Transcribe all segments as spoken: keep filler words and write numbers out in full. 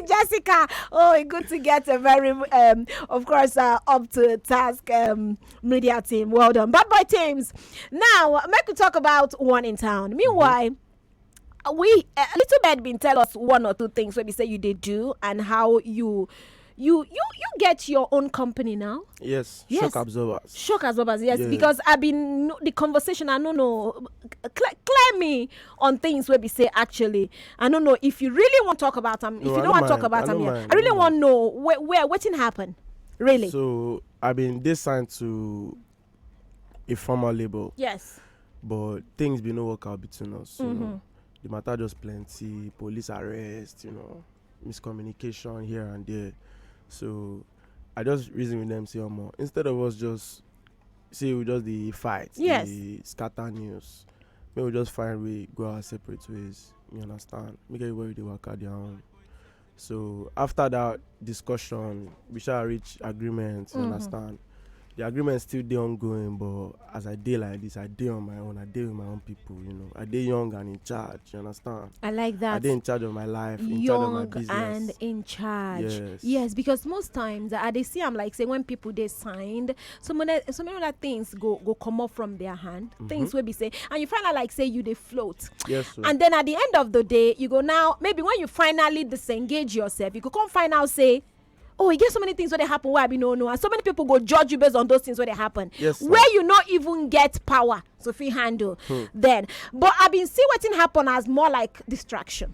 Jessica. Oh, good to get a very, um, of course, uh, up to task, um, media team. Well done, Bad Boy Teams. Now, make we talk about One in Town. Meanwhile, we, uh, Little Bird been tell us one or two things wey be say you dey do and how you you you you get your own company now. Yes, Yes. Shock absorbers. Shock absorbers, yes, Yeah. Because I been no, the conversation, I don't know, clear, clear me on things wey be say. Actually, I don't know if you really want to talk about them. If No, you I don't no want to talk mind. About I them no here, mind. I really I no want to know where where wetin happen, really. So I've been this signed to a former label, Yes. But things be no work out between us. You Mm-hmm. know, the matter just plenty, police arrest, you know, miscommunication here and there. So I just reason with them, say, "Omo, instead of us just say we just the fight, Yes. The scatter news, maybe we just find way go our separate ways." You understand? Make everybody dey work out their own. So after that discussion, we shall reach agreement. You Mhm. Understand? The agreement still dey ongoing, but as I dey like this, I dey on my own. I dey with my own people. You know, I dey young and in charge. You understand? I like I that. Dey in charge of my life, in charge of my Young business. And in charge. Yes. Yes, because most times I dey see am like say when people dey signed, some of the, some of other things go go come up from their hand. Mm-hmm. Things will be say, and you find out like say you dey float. Yes, sir. And then at the end of the day, you go now, maybe when you finally disengage yourself, you go come find out say, "Oh, you get so many things wey dey happen wey I be no know," and so many people go judge you based on those things wey dey happen. Yes, sir. Where you no even get power to fit handle. Hmm. Then, but I been see wetin happen as more like distraction,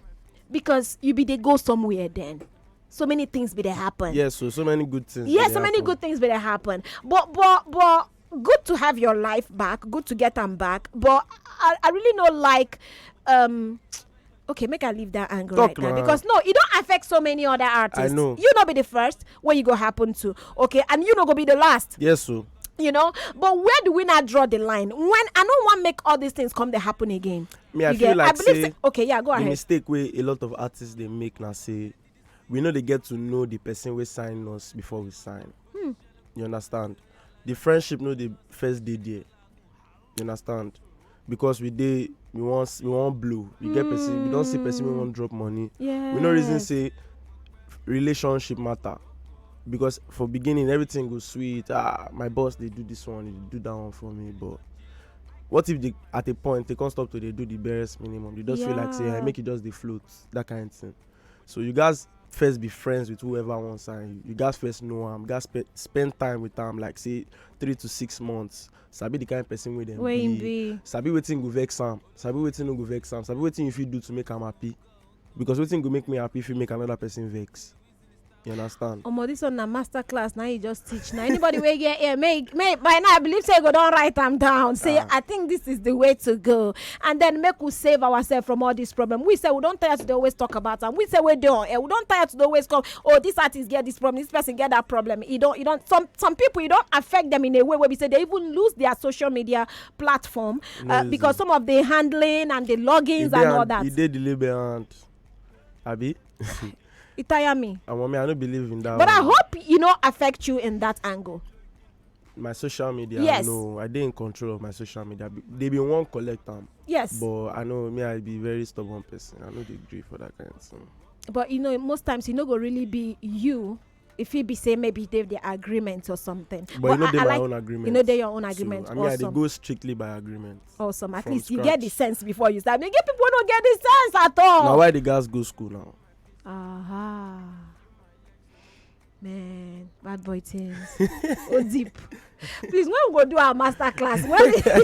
because you be dey go somewhere then. So many things be dey happen. Yes, so so many good things. Yes, dey so many happen. Good things be dey happen. But but but good to have your life back. Good to get them back. But I, I really no like. Um, okay, make I leave that angle Talk right now, now. Because no, it don't affect so many other artists. I know. You no be the first where you go happen to. Okay, and you no go be the last. Yes, so You know, but where do we now draw the line? When I don't want make all these things come to happen again. Me, I You feel get? like I believe. say Say, okay, yeah, go the ahead. Mistake wey a lot of artists dey make na say we no dey get to know the person wey sign us before we sign. Hmm. You understand? The friendship no dey first dey there. You understand? Because we dey, we wan s- we wan blow. We get person, we don see person wey wan drop money. Yeah. We no reason say relationship matter, because for beginning everything go sweet. Ah, my boss dey do this one, he dey do that one for me. But what if they, at a point, they come stop to dey do the barest minimum? They just feel like say, "I Yeah. Make it just dey float," that kind of thing. So you guys first be friends with whoever wants sign you. You guys first know am. You guys spe- spend time with am, like say three to six months. Sabi the kind of person wey dem Wey him be. Be. Sabi wetin go vex am. Sabi wetin no go vex am. Sabi wetin you fit do to make am happy. Because wetin go make me happy if you make another person vex. You understand? Omo, this one na master class. Now you just teach. Now anybody wey get here, may may by now I believe say you go don write am down. Say, Ah. "I think this is the way to go," and then make we save ourselves from all this problem. We say we don't tire to dey always talk about am. We say we don't. Eh, we don't tire to dey always come. "Oh, this artist get this problem. This person get that problem." You don't. You don't. Some some people, you don't affect them in a way where we say they even lose their social media platform, No uh, easy. Because some of the handling and the logins E dey and all hand- that. E dey the label hand. Abi? It tire me. And mommy, I don't believe in that. But I One. Hope you know affect you in that angle. My social media. Yes. No, I dey in control of my social media. Be- They be one collect am. Yes. But I know me, I be very stubborn person. I know they agree for that kind of thing. But you know, most times you know go really be you. If he be say maybe they the agreement or something. But, you know, I- they I my like- own agreement. You know, they your own So, agreement. I mean, I dey Awesome. Go strictly by agreement. Awesome. At from least you get the Scratch. Sense before you start. You get people who don't get the sense at all. Now why the guys go school now? Aha. Man, Bad Boy Teams. Oh, deep. Please, when we go do our master class, when we, there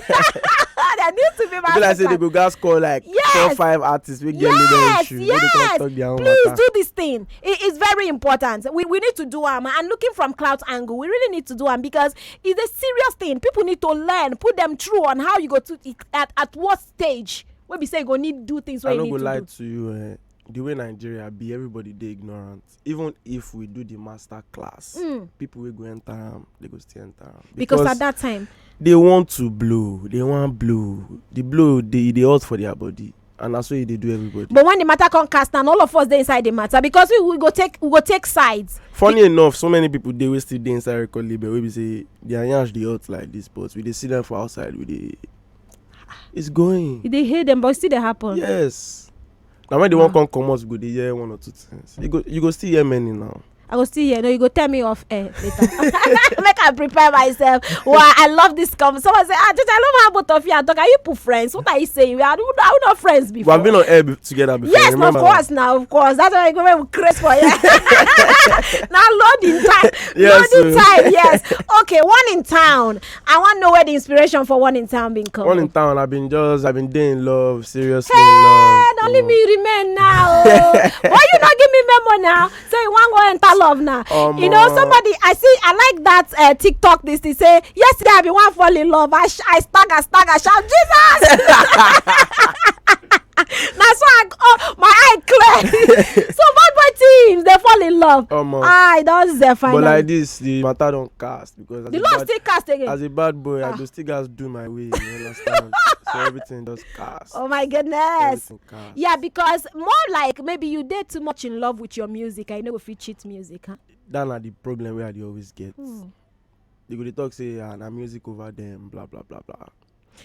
needs to be I master feel like say they class. Go guys call like Yes. Four, five artists. We get Yes, leader issue. When they come yes. Talk their own Please matter. Do this thing. It is very important. We, we need to do am. And looking from clout angle, we really need to do am because it's a serious thing. People need to learn, put them through on how you go to it at, at what stage. When we say you go need do things. Where I you no need go to lie do. To you. Eh, the way Nigeria be, everybody dey ignorant. Even if we do the master class, Mm. People will go enter am. They go still enter am Because at that time, they want to blow. They want blow. The blow they they hot for their body, and that's what they do everybody. But when the matter come cast, and all of us dey inside the matter because we, we go take we go take sides. Funny enough, so many people they will still dey inside record label. We be say they are yansh they hot like this, but we dey see them for outside. We dey it's going. They hate them, but still they happen. Yes. Now when they wan come comot, go dey hear one or two things. You go, you go still hear many now. I go still hear. No, you go tell me off air later. Make I prepare myself. Wow, I love this conversation. Someone say, "Ah, George, I love how both of you are talking. Are you people friends? What are you saying? We are, are we not friends before?" We have been on air be- together before. Yes, of course, now, of course. That's why I go, we craze for you. Now, loading time. Yes, loading time, yes. Okay, One in Town. I want to know where the inspiration for One in Town been come. One in Town, I've been just, I've been there in love, seriously in love. Hey, don't leave me remain now. Why you not give me memo now? Say you want go enter love now. You know, somebody, I see, I like that uh, TikTok. This they say, "Yesterday I be one fall in love. I, sh- I stagger, stagger, shout, Jesus!" That's why I, oh, my eye clear. So bad boy teams, they fall in love. I don't say fine. But like this, the matter don't cast because the love still cast again. As a bad boy, I go still guys do my way. You understand? So everything does cast. Oh my goodness. Everything cast. Yeah, because more like maybe you did too much in love with your music. I know if you cheat music, huh? That na the problem where I dey always get. They go dey talk say, "Ah, na music over them, blah, blah, blah, blah."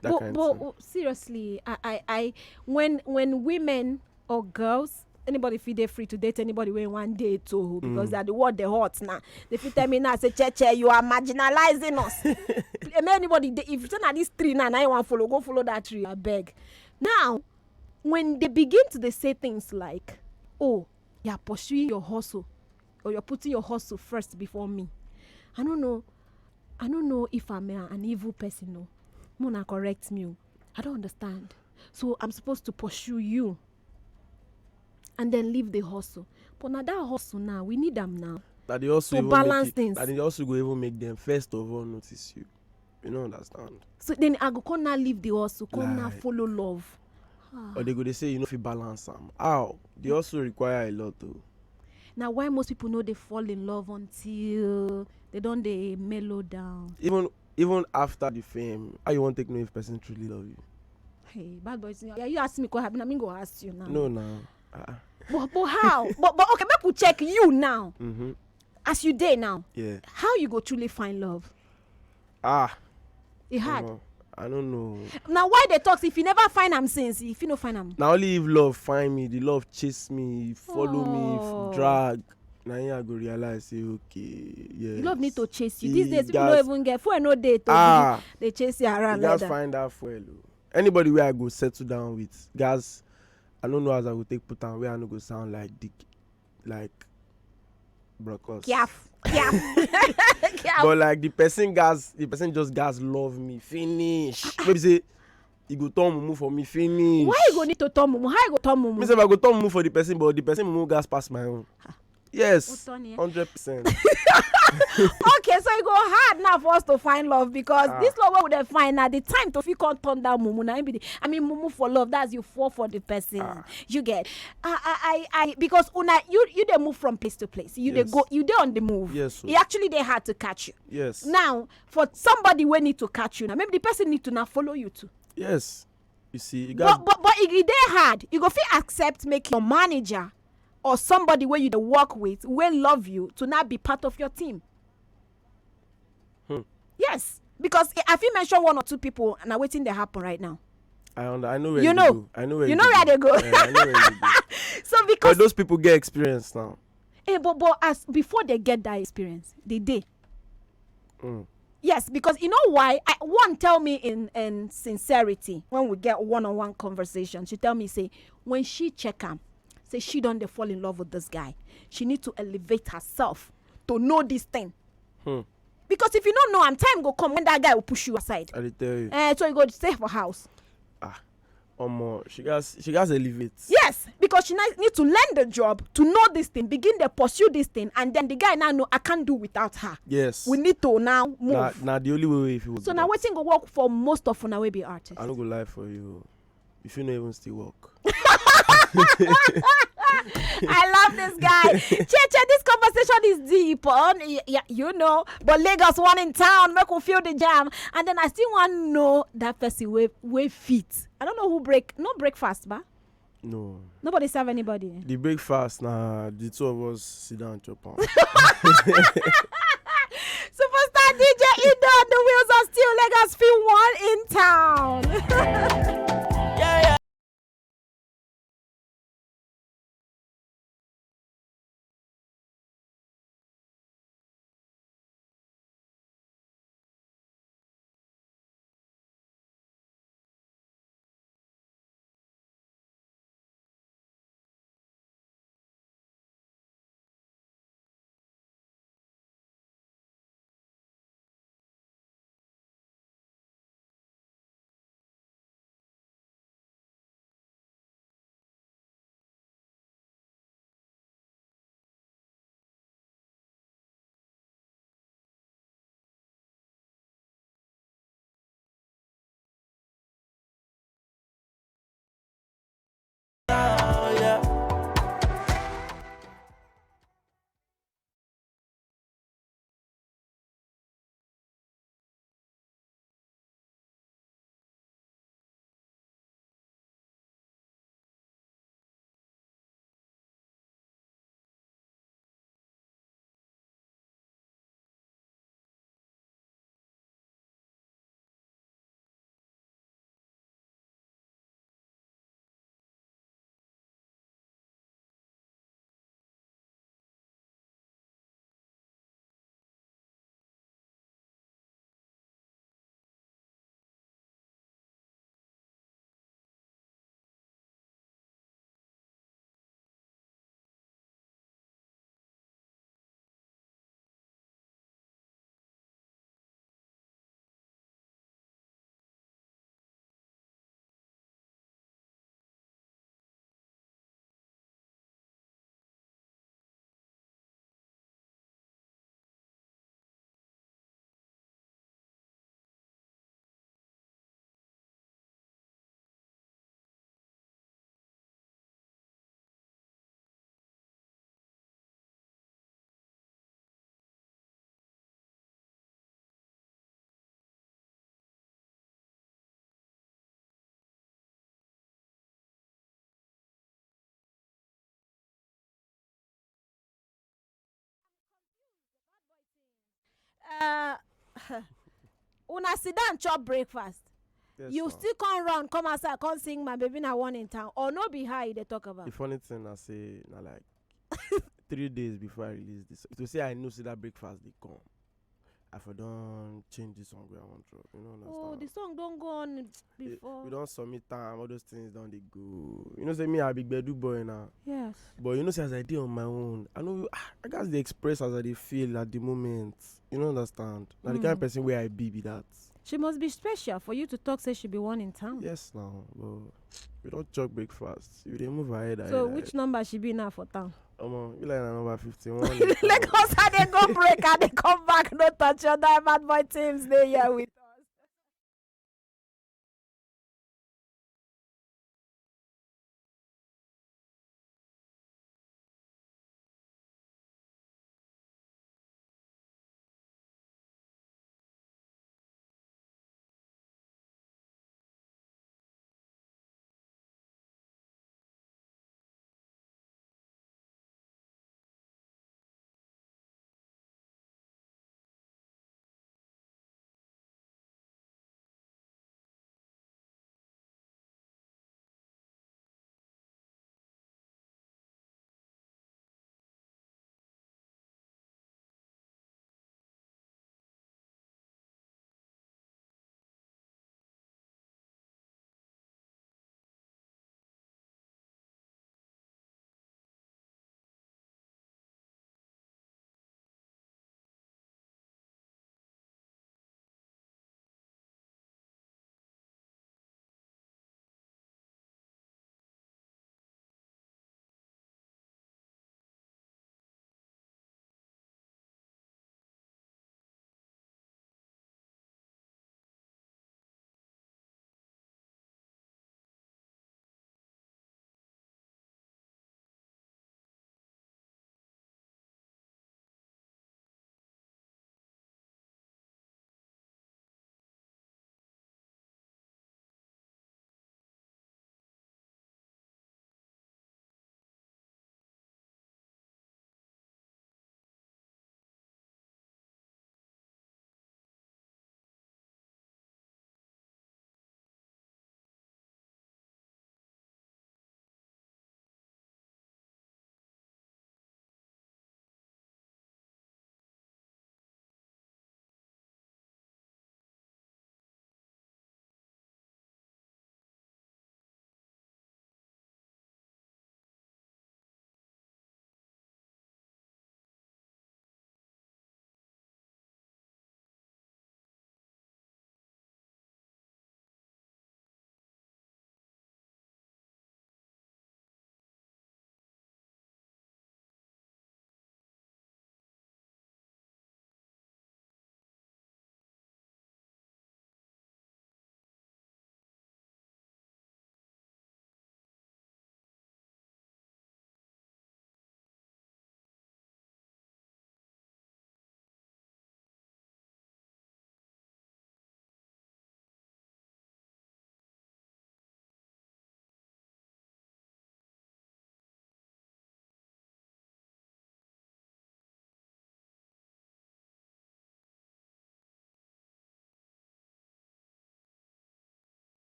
That but kind but thing. Seriously, I, I, I, when when women or girls, anybody feel they free to date anybody when one day too, because that the word they hot now. They fit tell me now, say, "Che, che, you are marginalizing us." Make anybody, dey- if you turn at these three now, now you want follow, go follow that tree. I beg. Now, when they begin to they say things like, "Oh, you're pursuing your hustle, or you're putting your hustle first before me." I don't know. I don't know if I'm a, an evil person. No, Mona, correct me. Oh. I don't understand. So I'm supposed to pursue you and then leave the hustle. But now that hustle now, we need them now. That they also to even balance make it, things. That they also go even make them first of all notice you. You don't understand. So then I go come now leave the hustle, come now follow love. Or they go they say you know if you balance them. How? They also require a lot though. Now why most people know they fall in love until they don't they mellow down. Even even after the fame, how you want to take know if person truly love you? Hey, bad boys, yeah, you ask me, go happen. I mean, go ask you now. No, now. Uh-uh. But, but how? but but okay, make we check you now. Mm-hmm. As you day now, yeah. How you go truly find love? Ah, it hard. Omo, I don't know. Now why they talk if you never find am since if you no find am? Now only if love find me, the love chase me, follow me, f- drag. Now here I go realize say okay, yes. The love need to chase you. These days people don't even get fuel no dey to ah. They chase you around. You like guys that. Find that fuel. Oh. Anybody where I go settle down with, guys, I don't know as I go take put on where I no go sound like dick, like brokos. Kiaf, kiaf, kiaf. But like the person guys, the person just guys love me finish. Maybe say you go turn mumu for me finish. Why you go need to turn mumu? How you go turn mumu? Me say I go turn mumu for the person, but the person mumu gas pass my own. Yes, hundred percent. Okay, so it go hard now for us to find love because ah. This love we would find now the time to feel can't turn down mumu. Now, I mean, mumu for love. That's you fall for the person. Ah. You get, I, I, I, because una you you they move from place to place. You yes. They go, you they on the move. Yes. So. It actually they hard to catch you. Yes. Now, for somebody we need to catch you now, maybe the person need to now follow you too. Yes. You see, you got but but but it, it dey hard. You go fit accept make your manager or somebody where you dey work with will love you to not be part of your team. Hmm. Yes, because I fit mention one or two people and I waiting they happen right now. I under, I know where you, you know. Go. I know where you, you know where they go. Yeah, I know where you go. So because but those people get experience now. Eh, but but as before they get that experience, they dey. Mm. Yes, because you know why? I, one tell me in in sincerity when we get one on one conversation. She tell me say when she check am, say she don't dey fall in love with this guy. She need to elevate herself to know this thing. Hmm. Because if you don't know, am time go come when that guy will push you aside. I dey tell you. Eh, so you go stay for house. Ah, omo, she gats she gats elevate. Yes, because she ni- need to learn the job, to know this thing, begin to pursue this thing, and then the guy now know I can't do without her. Yes. We need to now move. Na na the only way if you. So now wetin go work for most of una wey be artists. I no go lie for you. If you no even still work. I love this guy. Che, che, this conversation is deep. On, y- y- you know, but Lagos one in town, make we feel the jam. And then I still want to know that person way way fit. I don't know who break, no breakfast, ba? No. Nobody serve anybody. The breakfast na the two of us sit down chop am. Superstar D J Ido on the wheels of steel. Lagos feel one in town. Uh, una sit down chop breakfast. Yes, You ma. Still come run, come outside, come sing "My Baby Na One in Town." Or no be her you dey talk The about? Funny thing I say, na like three days before I release this. To say I know say that breakfast dey come, I for don change this song wey I wan drop. You know, understand? Oh, the song don go on Eh, before. We don submit time, all those things don dey go. You know say me, I be gbedu boy now. Yes. But you know say as I dey on my own, I know ah, I gats dey express as I dey feel at the moment. You know, understand? Na the kind Mm. person wey I be be that. She must be special for you to talk say she be one in town. Yes, now, but we don chop breakfast. We dey move ahead. So ahead, which number she be now for town? Omo, you like na number fifty-one. Lagos, I dey go break, I dey come back. No touch your diamond boy teams. They here with us.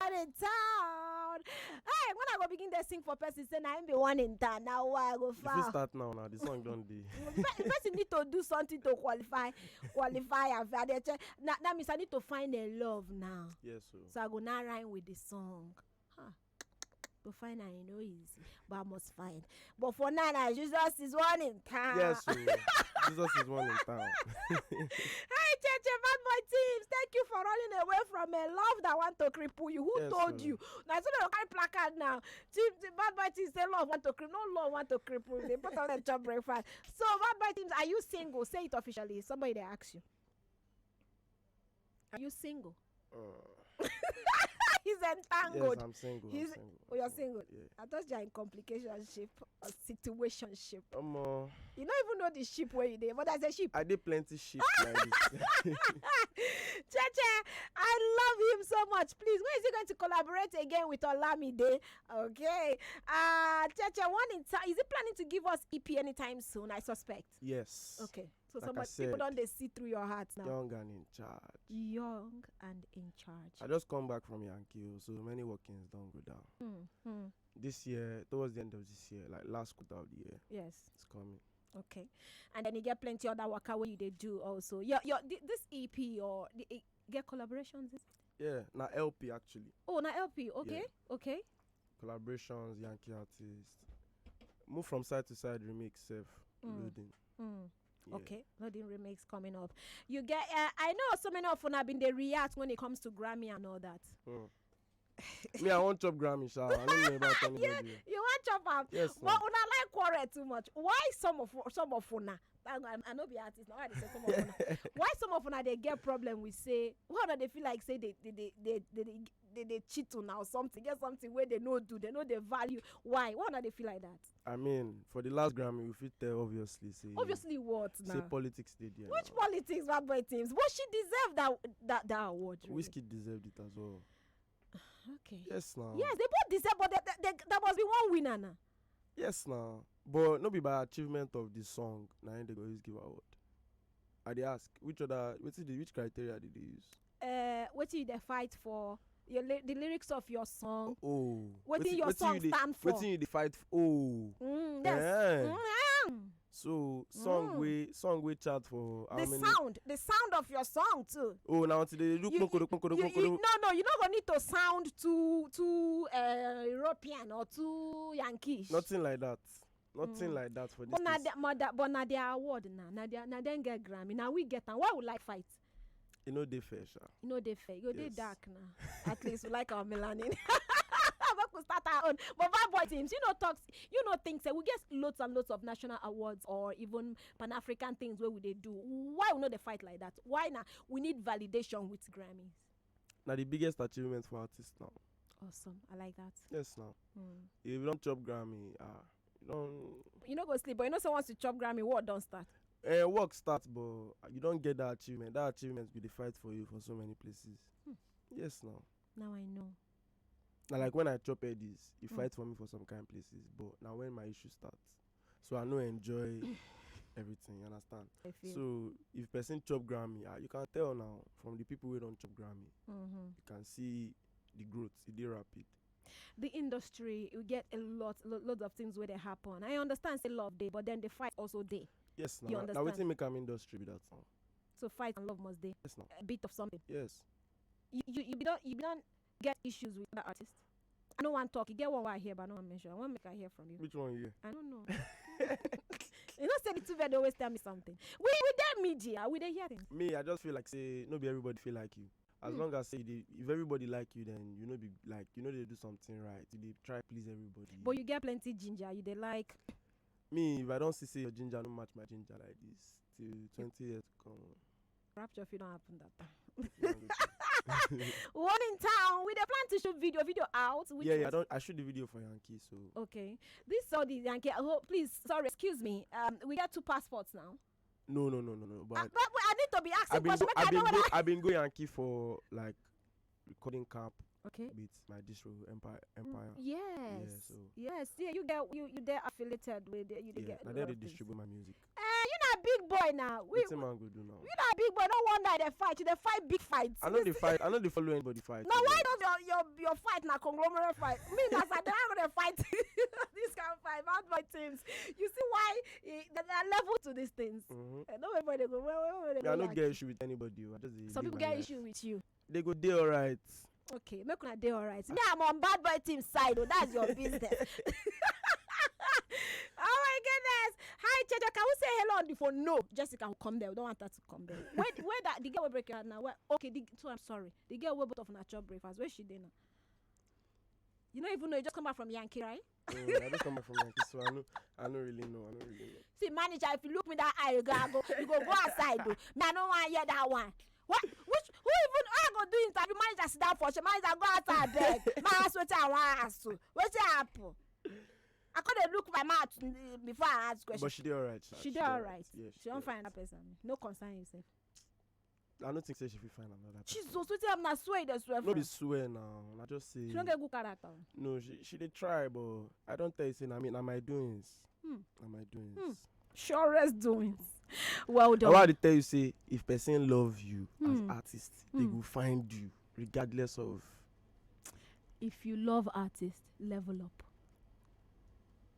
One in town. Hey, when I go begin dey sing for person, say na him be one in town. Now why I go If you far? Start now, now the song don dey. Pe- person need to do something to qualify, qualify and fair. Dey check. Na that means I need to find a love now. Yes, so. So I go now rhyme with the song. Huh. To find her, you know, easy, but I must find. But for now, now Jesus is one in town. Yes, so. Jesus is one in town. Hey, Cheche, bad boy teams. Thank you for rolling away from a love that want to cripple you. Who Yes, told you? Now, so they carry placard now. Team, the bad boy team say love want to cripple. No love want to cripple. They put on a chop breakfast. So, bad boy teams, are you single? Say it officially. Somebody they ask you. Are you single? Uh, He's entangled. Yes, I'm single. I'm He's single. Oh, you're single. Yeah. I thought you're in complication ship or situation ship. Um, uh, You don't even know the ship where you there, but there's a ship. I did plenty ship like this. Cheche, I love him so much. Please, when is he going to collaborate again with Olamide? Okay. Uh, Cheche, one in time. Is he planning to give us E P anytime soon? I suspect. Yes. Okay. So Like I somebody people said, don't they see through your heart now. Young and in charge. Young and in charge. I just come back from Yankee, so many workings don't go down. Mm-hmm. This year, towards the end of this year, like last quarter of the year, Yes. it's coming. Okay. And then you get plenty other work where you they do also. Your your thi- this E P or the, eh, get collaborations? Is it? Yeah, na L P actually. Oh, na L P. Okay. Yeah. Okay. Collaborations, Yankee artists. Move from side to side remix self Mm. loading. Mm. Yeah. Okay, loading remix coming up. You get, uh, I know so many of una been they react when it comes to Grammy and all that. Mm. Me, I want chop Grammy, sha. I don't know about anybody. You want chop am? Yes, But ma'am. Una like quarrel too much. Why some of some of una? I, I, I no be artist now. I dey say some of una. Why some of una they get problem with say? Why una they feel like say they they they they they, they, they, they cheat on or something? Get something where they no do. They know they value. Why? Why una they feel like that? I mean, for the last Grammy, we fit tell obviously say Obviously, what say now? Politics did there. Which now? Politics, bad boy teams? But she deserved that that that award. Really. Whiskey deserved it as well. Okay. Yes, now. Yes, they both deserve, but they, they, they, there must be one winner now. Yes, now. But not be by achievement of the song. Now they go always give award. I dey ask which other which is the which criteria did they use? Uh, what you they fight for? Your ly- the lyrics of your song. Oh, Wetin your song stand for? Wetin you dey fight for? Oh, Mm, yes. Eh. Mm. So song Mm. we song we chart for how The many? Sound, the sound of your song too. Oh, now today they do You, kpokoro, you, kpokoro, you, kpokoro. you, no, no, you not gonna need to sound too too uh, European or too Yankees. Nothing like that. Nothing Mm. like that for this. But na case. The, but, that, but na their award na, na their, na dem get Grammy. Now we get am. Why would like fight? You know they fair, sha. You know they fair. You dey Yes. dark now. At least we like our melanin. Make we start our own. But bad boy teams, you know talks, you know things. Say we get lots and lots of national awards or even Pan African things where we they do. Why we know they fight like that? Why now? We need validation with Grammys. Now the biggest achievement for artists now. Awesome. I like that. Yes, now. Mm. If you don't chop Grammy, ah, you don't. You know go sleep, but you know someone to chop Grammy. What don't start? Eh, work starts, but you don't get that achievement. That achievement will fight for you for so many places. Hmm. Yes, now. Now I know. Now, like when I chop Eddies, you Hmm. fight for me for some kind places, but now when my issue starts, so I know enjoy everything. You understand? I feel. So if person chop Grammy, ah, you can tell now from the people who don't chop Grammy, Mm-hmm. you can see the growth. It dey rapid. The industry, you get a lot, lo- lots of things where they happen. I understand say love day, but then the fight also day. Yes, now. You Now understand? Wetin make am industry be that now? So fight and love must day. Yes, now. A bit of something. Yes. You you, you don't you don't get issues with other artists. I don't want talk. You get one way I hear, but I don't want mention. I want make I hear from you. Which one you hear? I don't know. You know, say the two bed always tell me something. We we dey media, we dey hear things. Me, I just feel like say no be everybody feel like you. As Hmm. long as say you dey, if everybody like you, then you know be like you know they do something right. You dey try please everybody. But you get plenty ginger. You dey like Me, if I don't see say your ginger no match my ginger like this till twenty years to come. Rapture if you don't happen that time. One in town. We dey plan to shoot video, video out. Which Yeah, yeah, I was- don't. I shoot the video for Yankee, so Okay. This saw the Yankee. Oh, please, sorry, excuse me. Um, we get two passports now. No, no, no, no, no. But Uh, but, but I need to be asking I've been question. go, Make I I've been know go, whether I've been go Yankee for like recording camp Okay. with my distro Empire. Empire. Yes. Yeah, so. Yes. Yeah, you get you you there affiliated with the, you dey Yeah, get now a they lot dey of things. Distribute my music. Eh, you na big boy now. We, Wetin man go do now? You na big boy. No wonder they fight. You dey fight big fights. I know they fight. I know they follow anybody fight. Now why does your your your fight na conglomerate fight? Me na say they are gonna fight. This kind of fight, bad boy teams. You see why eh, there are level to these things. Mm-hmm. Eh, no everybody go. Where where where they Me, go I no like get you. Issue with anybody. I just dey Some live people my get life. Issue with you. They go dey alright. Okay, make una dey alright. Me, I'm on bad boy team side. Oh, that's your business. Oh my goodness. "Hi, Cheche, can we say hello on the phone?" No, Jessica will come there. We don't want her to come there. Where, where that the girl will break your heart now? Where, okay, the, so I'm sorry. The girl will both of una chop breakfast. Where she dey now? You don't even know. You just come back from Yankee, right? Mm, I just come back from Yankee, so I know. I don't really know. I don't really know. See, manager, if you look me that eye, you go, I go, you go go outside. Though. Me, I don't want to hear that one. What? Which? Who even? I go do interview. Manager sit down for she. Manager go outside beg. My ass, what I want ask you. What happen? I could have look my mouth mm, before I ask question. But she did alright. Sha. She did alright. Alright. Yeah, She don't alright. Find that person. No concern yourself. I don't think say she fit find another. Person. Jesus, what you have now swear the swear. No be swear now. I just say. She don't get good character. No, she she dey try, but I don't tell you say na me na my doings. Hmm. Na my doings. Hmm. Surest doings. Well done. I want to tell you say if person love you hmm. as artist, hmm. they will find you regardless of. If you love artist, level up.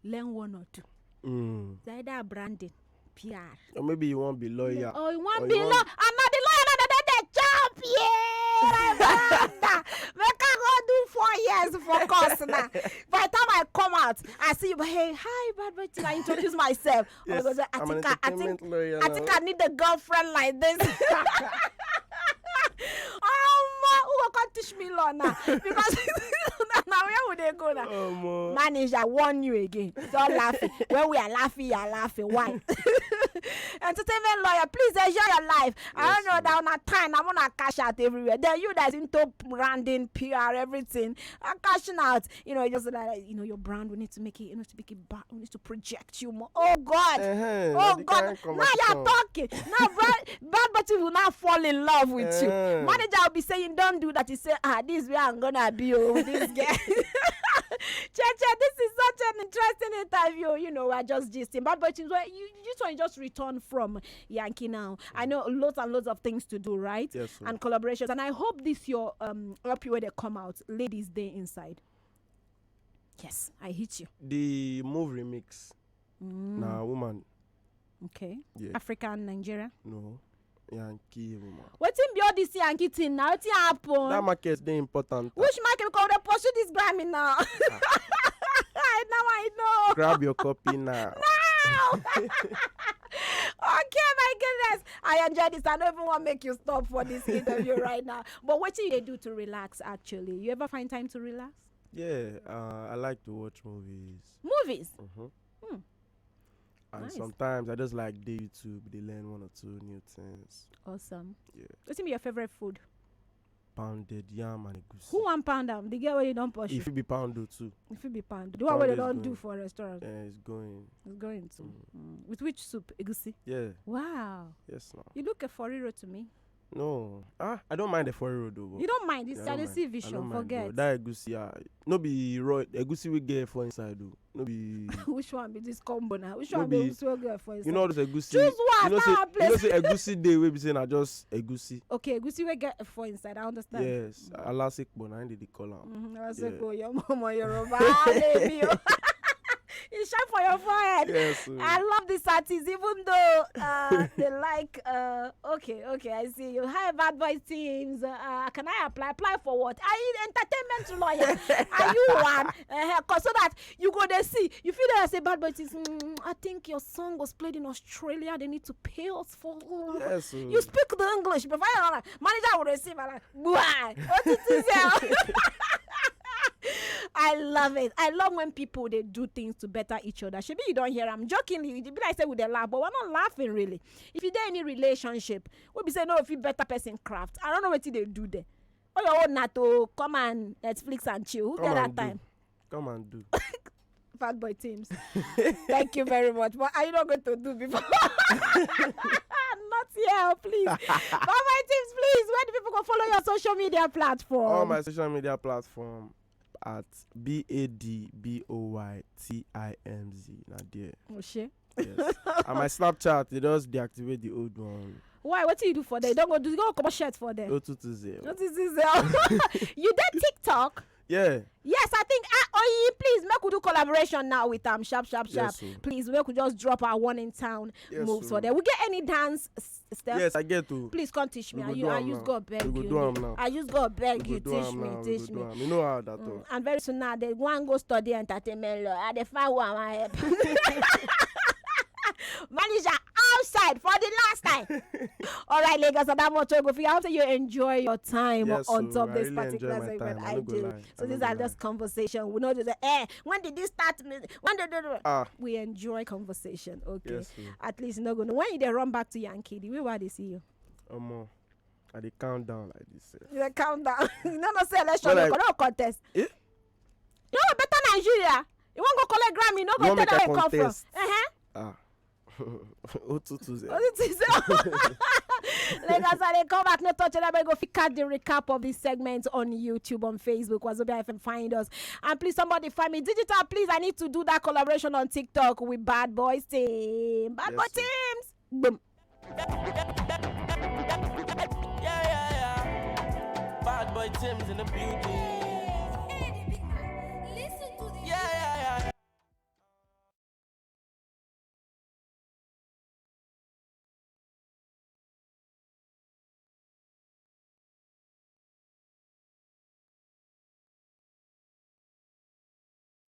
Learn one or two. Mm. It's either branding, P R. Or maybe you won't be lawyer. Oh, you won't be lawyer. I'm not the lawyer. No, no, no, no, chop. Yeah, my brother. Make I go do four years for course now. By the time I come out, I see you. Hey, hi, bad boy. Till I introduce myself. Yes, I, go say, I, think I, I, think, I think I need a girlfriend like this. Omo, who go come teach me law now? Because now where would they go now? Omo. Manager warn you again. Don't laugh. When we are laughing, you are laughing. Why? Entertainment lawyer, please enjoy your life. I yes, don't know that on a time I'm gonna cash out everywhere. Then you that's into branding, P R, everything. I'm cashing out. You know, just like you know, your brand. We need to make it. You know, to make it back. We need to project you more. Oh God. Uh-huh. Oh God. Now you're talking. Now bad, bad boys will now fall in love with uh-huh. you. Manager will be saying, "Don't do that." He say, "Ah, this is where I'm gonna be oh, with this girl." Cheche, this is such an interesting interview. You know, I just gisting. But but you, you this one just returned from Yankee now. I know lots and lots of things to do, right? Yes. Sir. And collaborations. And I hope this your um up where they come out, ladies day inside. Yes, I hit you. The move remix. Mm. Now, woman. Okay. Yeah. African Nigeria. No. Yankee woman. Wetin be all this Yankee thing now? Wetin happen? That market dey important. Which market? Because they pursue this Grammy now. I now I know. Grab your copy now. No. Okay, my goodness. I enjoy this. I don't even want to make you stop for this interview right now. But what do you do to relax actually? You ever find time to relax? Yeah, uh, I like to watch movies. Movies? Mm-hmm. Hmm. And nice. Sometimes I just like the YouTube, they learn one or two new things. Awesome. Yeah. What's your favorite food? Pounded yam and egusi. Who want pound them? The girl where you don't push. If it be pound do too. If it be pound. Do what they don't do for a restaurant. Yeah, it's going. It's going to. Mm. Mm. With which soup? Egusi? Yeah. Wow. Yes, ma'am. You look a foriro to me. No. Ah, I don't mind the foreign road though. You don't mind this. Yeah, I don't see vision. Forget. That egusi, ah, no be raw egusi we get for inside though. No be. Which one be this combo now? Which one be egusi we get for inside? You know this egusi. Choose one. You know say, you know say egusi day we be saying I just egusi. Okay, egusi we get for inside. I understand. Yes, alasikpo na they call am. Mm-hmm. Alasikpo, your mama, your baby. It shine for your forehead. Yes. I love this artist, even though uh, they like. Uh, okay, okay, I see you. Hi, Bad Boy Teams. Uh, can I apply? Apply for what? Are you entertainment lawyer? Are you one? Uh, so that you go there, see. You feel there, say, Bad Boy Teams. Mm, I think your song was played in Australia. They need to pay us for. Yes. You speak the English before you know. Manager will receive and like, why? What it is? I love it. I love when people they do things to better each other. Shebi you don't hear. I'm jokingly. You be like say with a laugh, but we're not laughing really. If you do any relationship, we'll be saying no. If you better person craft, I don't know what they do there. All your own na to come and Netflix and chill. Who get that time? Come and do. Fat boy teams. Thank you very much. What are you not going to do before? Not here, please. Bye bye teams, please. Where do people go follow your social media platform? All my social media platform at B A D B O Y T I M Z. Not there. Oshé. Yes. And my Snapchat, they just deactivate the old one. Why? What do you do for them? You don't go do you go come shirt for them? Go to to zero. Go to zero. You did TikTok? Yeah. Yes, I think. Ah, oh, please make we do collaboration now with um sharp sharp sharp. Yes, please make we just drop our one in town yes, moves for them. We get any dance steps? Yes, I get to. Please come teach me. I use God beg you. I use God beg you. Teach me, teach me. You know how that. Mm. And very soon now, they one go study entertainment law. I dey find who I help. manager outside for the last time. All right, Lagos, and that much go for you. I hope that you enjoy your time Yes, on so top I this really enjoy particular my segment. Time. I I no go do. Lie. So I these no are go just Lie. Conversation. We know the air. When did this start? When did the, Ah, we enjoy conversation? Okay. Yes, so. At least no go. When you dey run back to Yankee, the way why they see you? Omo, I dey count down like this. Sef. You dey count down. You no know say election But no like- go no contest. Eh? You know better Nigeria. You wan go collect Grammy, no You go wan tell make I where you come from. Contest? Uh-huh. Ah, otutu sef. What it is? Lagos, I dey come back, no touch anybody. Go fit catch the recap of this segment on YouTube, on Facebook, Wazobia F M. Find us, and please somebody find me digital. Please, I need to do that collaboration on TikTok with Bad Boys Team. Bad Yes, Boy sir. Teams. Boom. Yeah, yeah, yeah. Bad boy Tim's in the building.